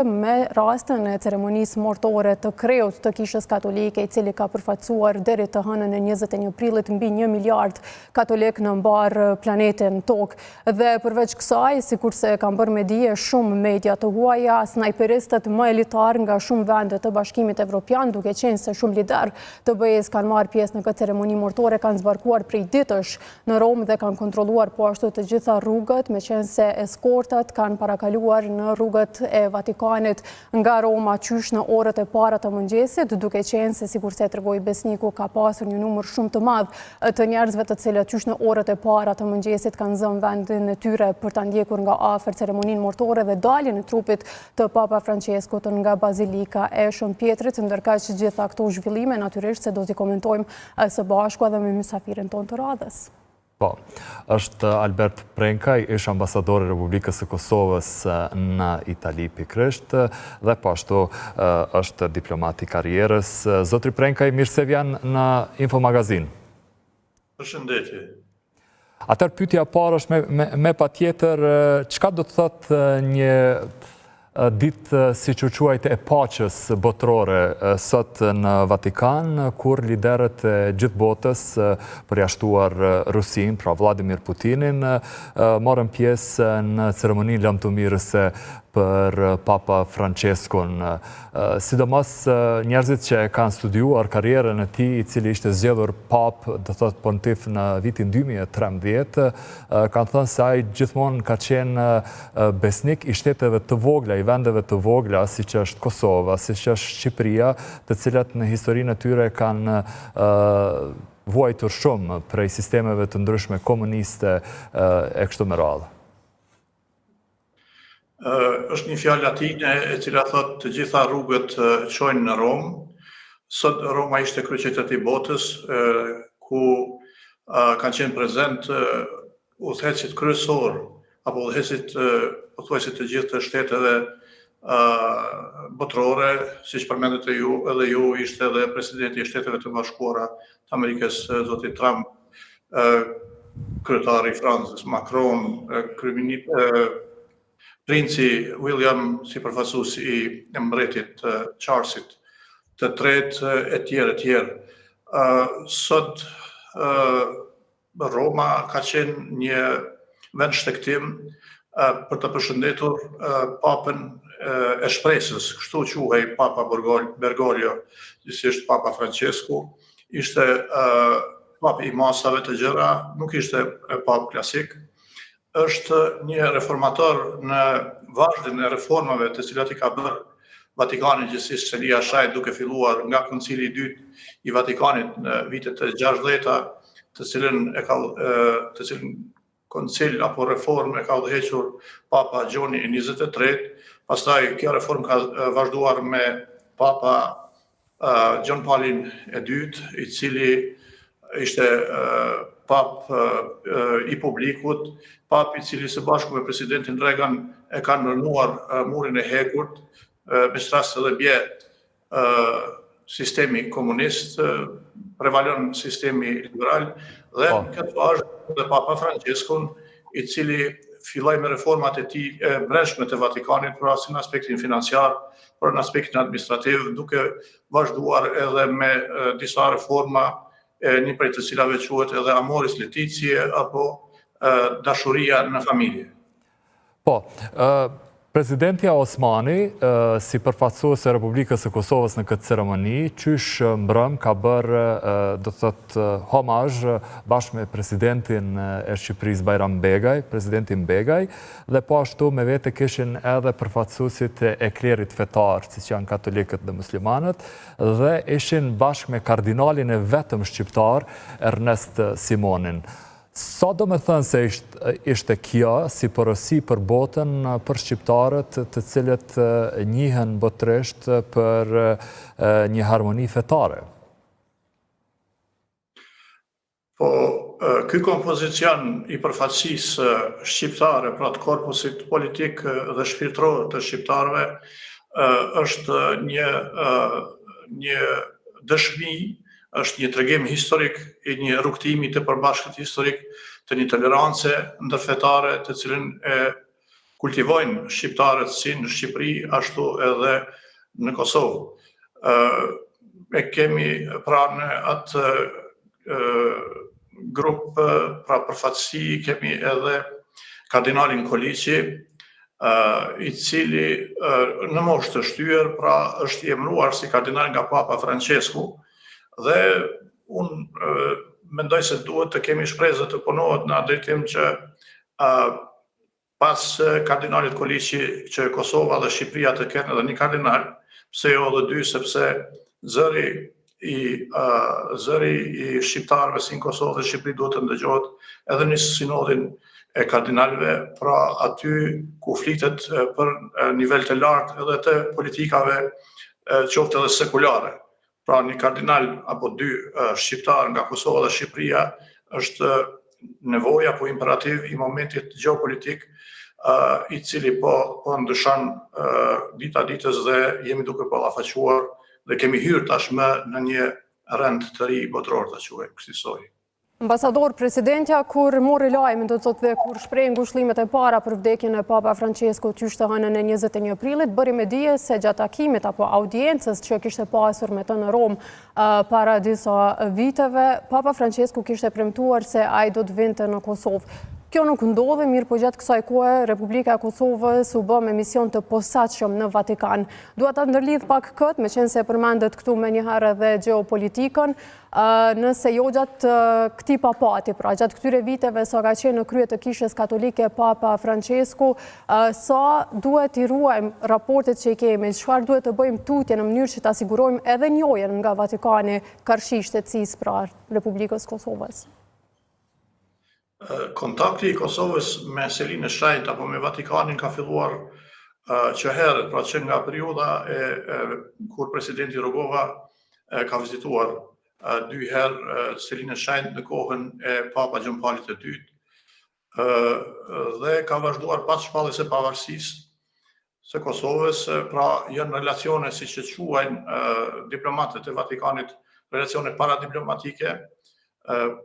Me rastin e ceremonisë mortore të kreut të Kishës Katolike, i cili ka përfaqësuar deri të hënën e 21 prillit mbi 1 miliard katolikë në mbarë planetin Tokë. Dhe përveç kësaj, sikurse kanë bërë me dije shumë media të huaja, snajperistët më elitarë nga shumë vende të Bashkimit Evropian, duke qenë se shumë liderë të BE-së kanë marrë pjesë në këtë ceremoni mortore, kanë zbarkuar prej ditësh në Romë dhe kanë kontrolluar po ashtu të gjitha rrugët, meqenëse eskortat kanë parakaluar në rrugët e Vatikanit nga Roma qysh në orët e para të mëngjesit, duke qenë se sikurse e tregoi Besniku ka pasur një numër shumë të madh të njerëzve të cilët qysh në orët e para të mëngjesit kanë zënë vendin e tyre për ta ndjekur nga afër ceremoninë mortore dhe daljen e trupit të Papa Françeskut nga Bazilika e Shën Pjetrit, ndërkaq gjitha këto zhvillime natyrisht se do t'i komentojmë së bashku edhe me mysafirin tonë të radhës. Po, është Albert Prenkaj, ish ambasador i Republikës së Kosovës në Itali pikërisht, dhe po ashtu është diplomat i karrierës. Zotri Prenkaj, mirë se vjen në Info Magazine. Përshëndetje. Atëherë pyetja e parë është me, me, me patjetër, çka do të thotë një ditë siç u quajt e paqes botërore sot në Vatikan, kur liderët e gjithë botës, përjashtuar Rusinë, pra Vladimir Putinin, morën pjesë në ceremoninë lamtumirëse për Papa Françeskun. Sidomos njerëzit që e kanë studiuar karrierën e tij, i cili ishte zgjedhur papë, do thotë pontif në vitin 2013, kanë thënë se ai gjithmonë ka qenë besnik i shteteve të vogla, i vendeve të vogla, siç është Kosova, siç është Shqipëria, të cilat në historinë e tyre kanë vuajtur shumë prej sistemeve të ndryshme komuniste e kështu me radhë. Është një fjalë latine e cila thotë të gjitha rrugët çojnë në Romë. Sot Roma ishte kryeqyteti i botës ku kanë qenë prezent udhëheqësit kryesorë apo udhëheqësit pothuajse të gjithë të shteteve botërore, siç përmendët e ju, edhe ju ishte edhe presidenti i Shteteve të Bashkuara të Amerikës, zoti Trump, kryetari i Francës, Macron, princi William si përfaqësues i mbretit Charlesit të tretë e tjerë e tjerë. Sot Roma ka qenë një vend shtegtim për të përshëndetur papën e shpresës, kështu quhej Papa Bergoglio, gjithsesi Papa Francesku, ishte papë i masave të gjera, nuk ishte papë klasik, është një reformator në vazhdën e reformave të cilat i ka bërë Vatikani gjithsesi Selia e Shenjtë duke filluar nga Koncili i dytë i Vatikanit në vitet e 60-ta, të cilën e ka të cilën koncil apo reformë e ka udhëhequr Papa Gjoni i 23, pastaj kjo reformë ka vazhduar me Papa Gjon Palin e dytë, i cili ishte papë i publikut, papë i cili së bashku me presidentin Reagan e kanë rrënuar murin e hekurt, me ç'rast edhe bie sistemi komunist, prevalon sistemi liberal dhe po. në këtë vazhdë dhe Papa Franceskun, i cili filloi me reformat e tij e brendshme të Vatikanit, pra si në aspektin financiar, por në aspektin administrativ, duke vazhduar edhe me disa reforma, e një prej të cilave quhet edhe Amoris Laetitia apo dashuria në familje. Po, Presidentja Osmani, si përfaqësuese e Republikës së Kosovës në këtë ceremoni, qysh mbrëmë ka bërë, do të thotë, homazh bashkë me presidentin e Shqipërisë Bajram Begaj, presidentin Begaj, dhe po ashtu me vete kishin edhe përfaqësuesit e klerit fetar, siç janë katolikët dhe muslimanët, dhe ishin bashkë me kardinalin e vetëm shqiptar, Ernest Simonin. Sa domethënëse ishte kjo si porosi për botën, për shqiptarët të cilët njihen botërisht për një harmoni fetare? Po, ky kompozicion i përfaqësisë shqiptare, pra të korpusit politik dhe shpirtëror të shqiptarëve, është një një dëshmi, është një tregim historik i një rrugëtimi të përbashkët historik të një tolerance ndërfetare të cilën e. kultivojnë shqiptarët si në Shqipëri ashtu edhe në Kosovë. E kemi pra në atë grup, pra përfaqësi, kemi edhe kardinalin Koliqi, i cili në moshë të shtyrë, pra është i emëruar si kardinal nga Papa Francesku, dhe unë mendoj se duhet të kemi shpresë dhe të punohet në atë drejtim që Pas kardinalit Koliqi që Kosova dhe Shqipëria të kenë edhe një kardinal, pse jo edhe dy, sepse zëri i zëri i shqiptarëve si në Kosovë dhe Shqipëri duhet të ndëgjohet edhe në sinodin e kardinalëve, pra aty ku flitet për nivel të lartë edhe të politikave qoftë edhe sekulare. Pra një kardinal apo dy shqiptarë nga Kosova dhe Shqipëria është nevojë apo imperativ i momentit gjeopolitik i cili po po ndryshon dita ditës dhe jemi duke ballafaquar dhe kemi hyrë tashmë në një rend të ri botëror ta quajmë kësisoj. Ambasador, presidentja kur mori lajmin, do të thotë dhe kur shprehu ngushëllimet e para për vdekjen e Papa Franceskut qysh të hënën e 21 prillit, bëri me dije se gjatë takimit apo audiencës që kishte pasur me të në Romë para disa viteve, Papa Francesku kishte premtuar se ai do të vinte në Kosovë. Kjo nuk ndodhi, mirëpo gjatë kësaj kohe, Republika e Kosovës u bë me mision të posaçëm në Vatikan. Dua ta ndërlidh pak këtë, meqenëse përmendët këtu menjëherë edhe gjeopolitikën, Nëse jo gjatë këtij papati, pra gjatë këtyre viteve sa ka qenë në krye të kishës katolike Papa Francesku, sa duhet t'i ruajmë raportet që i kemi, çfarë duhet të bëjmë tutje në mënyrë që ta sigurojmë edhe njohjen nga Vatikani karshi shtetësisë pra Republikës Kosovës? Kontakti i Kosovës me Selinë e Shenjtë apo me Vatikanin ka filluar që herët, pra që nga periudha e, e kur presidenti Rugova e, ka vizituar dy herë Selinë e Shenjtë në kohën e Papa Gjon Palit të Dytë, dhe ka vazhduar pas shpalljes së pavarësisë së Kosovës, pra janë relacione siç e quajnë diplomatët e Vatikanit, relacione paradiplomatike,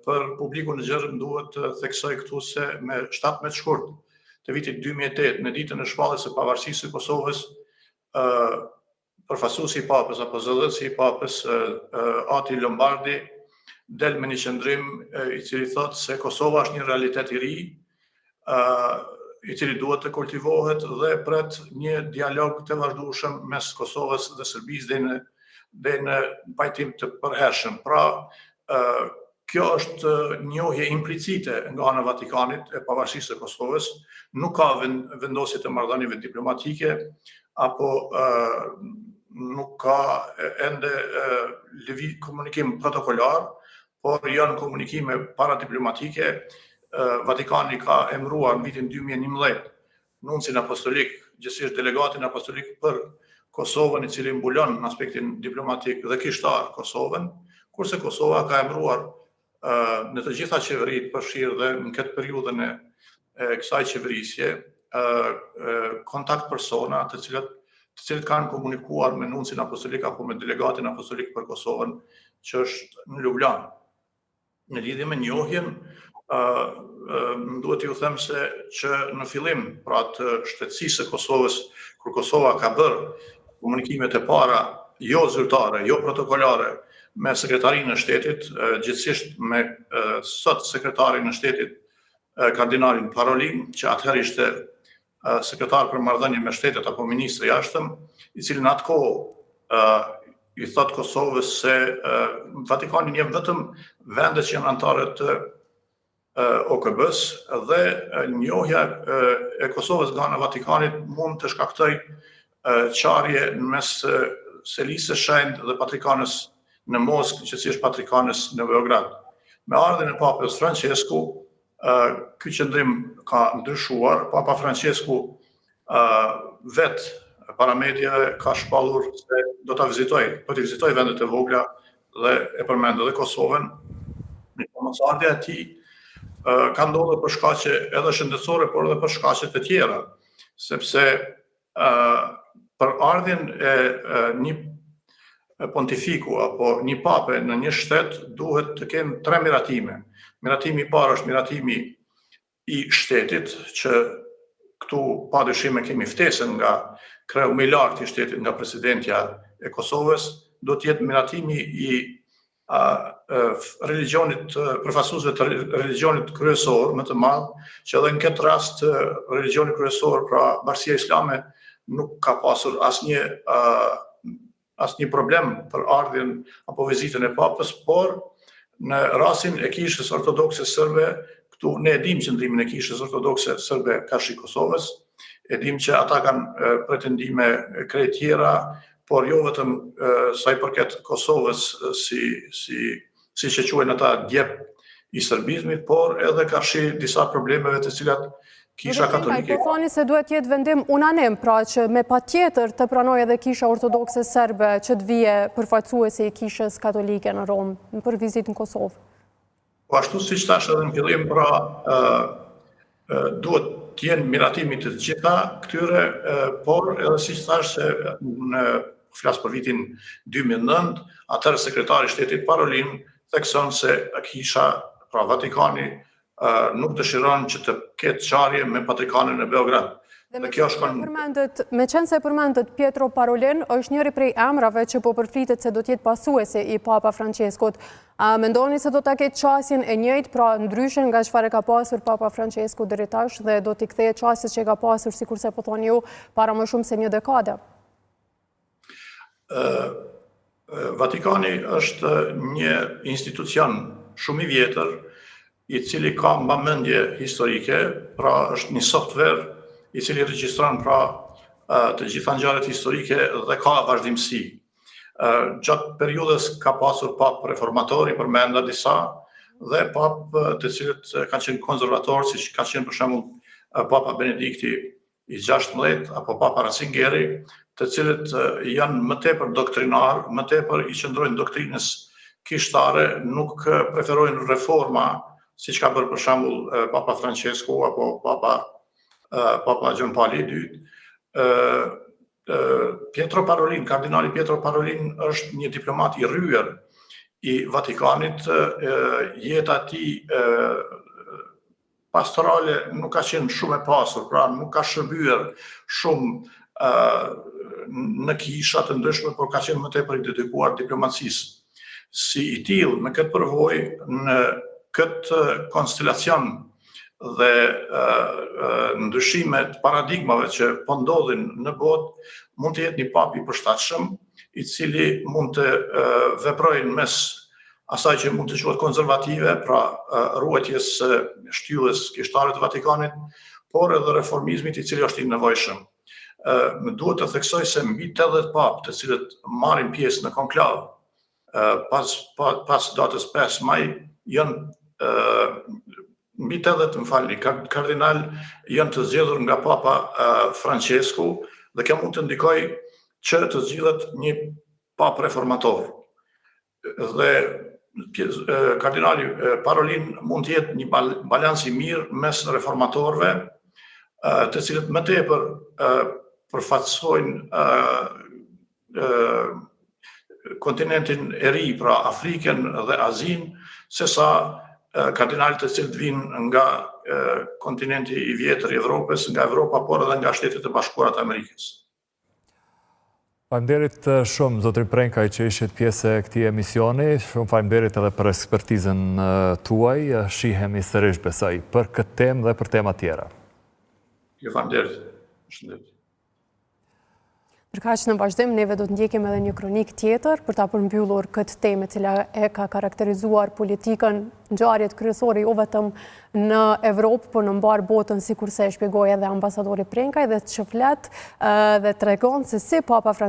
për publikun e gjerë më duhet të theksoj këtu se me 17 shkurt të vitit 2008, në ditën e shpalljes së pavarësisë së Kosovës, përfaqësuesi i Papës apo zëdhënësi i Papës, Ati Lombardi, del me një qëndrim i cili thotë se Kosova është një realitet i ri, i cili duhet të kultivohet dhe pret një dialog të vazhdueshëm mes Kosovës dhe Serbisë deri në deri në pajtim të përhershëm. Pra, kjo është njohje implicite nga ana e Vatikanit e pavarësisë së Kosovës, nuk ka vendosje të marrëdhënieve diplomatike apo nuk ka ende lëvi komunikim protokolar, por janë komunikime paradiplomatike. Vatikani ka emëruar në vitin 2011 nuncin apostolik, gjegjësisht delegatin apostolik për Kosovën, i cili mbulon në aspektin diplomatik dhe kishtar Kosovën, kurse Kosova ka emëruar në të gjitha qeveritë, përfshirë dhe në këtë periudhën e, e kësaj qeverisje, kontakt persona të cilët të cilët kanë komunikuar me nuncin apostolik apo me delegatin apostolik për Kosovën, që është në Lublanë. Në lidhje me njohjen, më duhet t'ju them se që në fillim, pra të shtetësisë së Kosovës, kur Kosova ka bërë komunikimet e para jo zyrtare, jo protokolare me sekretarin e shtetit, gjegjësisht me sot sekretarin e shtetit, kardinalin Parolin, që atëherë ishte sekretar për marrëdhënie me shtetet apo ministër i jashtëm, i cili në atë kohë i thotë Kosovës se Vatikani njeh vetëm vendet që janë anëtare të OKB-së dhe njohja e Kosovës nga ana e Vatikanit mund të shkaktojë çarje në mes Selisë së Shenjtë dhe Patrikanës në Moskë, gjegjësisht Patrikanës në Beograd. Me ardhjen e Papës Francesku, ky qëndrim ka ndryshuar. Papa Francesku vetë para mediave ka shpallur se do ta vizitojë, do t'i vizitojë vendet e vogla dhe e përmend edhe Kosovën. Mirëpo mosardhja e tij ka ndodhur për shkaqe edhe shëndetësore, por edhe për shkaqe të tjera, sepse për ardhjen e një pontifiku apo një pape në një shtet duhet të kenë tre miratime. Miratimi i parë është miratimi i shtetit që këtu pa dyshim e kemi ftesën nga kreu më i lartë i shtetit nga presidentja e Kosovës, do të jetë miratimi i religjionit përfaqësuesve të religjionit kryesor më të madh, që edhe në këtë rast religjioni kryesor, pra bashkësia islame nuk ka pasur asnjë asnjë problem për ardhjen apo vizitën e Papës, por në rastin e Kishës Ortodokse Sërbe, këtu ne e dimë qëndrimin e Kishës Ortodokse Sërbe karshi Kosovës, e dimë që ata kanë pretendime krejt tjera, por jo vetëm sa i përket Kosovës si si siç e quajnë ata djep i serbizmit, por edhe karshi disa problemeve të cilat Kisha Katolike... Po thoni se duhet të jetë vendim unanim, pra që me patjetër të pranojë edhe Kisha Ortodokse Serbe që të vijë përfaqësuesi i Kishës Katolike në Romë për vizitë në Kosovë. Po ashtu siç thashë edhe në fillim, pra duhet të jenë miratimi të gjitha këtyre, por edhe siç thashë se në flas për vitin 2009, atëherë sekretari i shtetit Parolin thekson se kisha, pra Vatikani, nuk dëshiron që të ketë çarje me Patrikanën në Beograd. Dhe me kjo shkon... Përmendët, meqenëse përmendët Pietro Parolin, është njëri prej emrave që po përflitet se do të jetë pasuesi i Papa Franceskut. A mendoni se do ta ketë qasjen e njëjtë, pra ndryshe nga çfarë ka pasur Papa Francesku deri tash dhe do t'i kthehet qasjes që ka pasur sikurse po thoni ju para më shumë se një dekade? Vatikani është një institucion shumë i vjetër, i cili ka mbamendje historike, pra është një software i cili regjistron pra të gjitha ngjarjet historike dhe ka vazhdimësi. Gjatë periudhës ka pasur papë reformatorë, i përmenda disa, dhe papë të cilët kanë qenë konservatorë, siç ka qenë për shembull Papa Benedikti i 16 apo Papa Ratzingeri, të cilët janë më tepër doktrinarë, më tepër i qëndrojnë doktrinës kishtare, nuk preferojnë reforma, siç ka bërë për shembull Papa Francesku apo Papa Papa Gjon Pali i dytë. Pietro Parolin, kardinali Pietro Parolin është një diplomat i rryer i Vatikanit, jeta e tij pastorale nuk ka qenë shumë e pasur, pra nuk ka shërbyer shumë në kisha të ndryshme, por ka qenë më tepër i dedikuar diplomacisë. Si i tillë, me këtë përvojë, në këtë konstelacion dhe ndryshime të paradigmave që po ndodhin në botë, mund të jetë një papë i përshtatshëm, i cili mund të veprojë mes asaj që mund të quhet konservative, pra ruajtjes së shtyllës kishtare të Vatikanit, por edhe reformizmit i cili është i nevojshëm. Më duhet të theksoj se mbi 80 papë të cilët marrin pjesë në konklavë pas, pas datës 5 maj janë mbi 80, më falni, kardinalë janë të zgjedhur nga Papa Francesku dhe kjo mund të ndikojë që të zgjidhet një papë reformator. Dhe kardinali Parolin mund të jetë një balans i mirë mes reformatorëve, të cilët më tepër përfaqësojnë kontinentin e ri, pra Afrikën dhe Azinë, sesa kardinalët të cilët vijnë nga kontinenti i vjetër i Evropës, nga Evropa, por edhe nga Shtetet e Bashkuara të Amerikës. Faleminderit shumë, zotri Prenkaj, që ishit pjesë e këtij emisioni. Shumë faleminderit edhe për ekspertizën tuaj. Shihemi sërish, besoj, për këtë temë dhe për tema tjera. Ju faleminderit. Shëndet. Ndërkaq në vazhdim, neve do të ndjekim edhe një kronikë tjetër për ta përmbyllur këtë temë e cila e ka karakterizuar politikën ngjarjet kryesore jo vetëm në Evropë, por në mbarë botën, sikurse e shpjegoi edhe ambasadori Prenkaj dhe që flet dhe tregon se si Papa Francesku.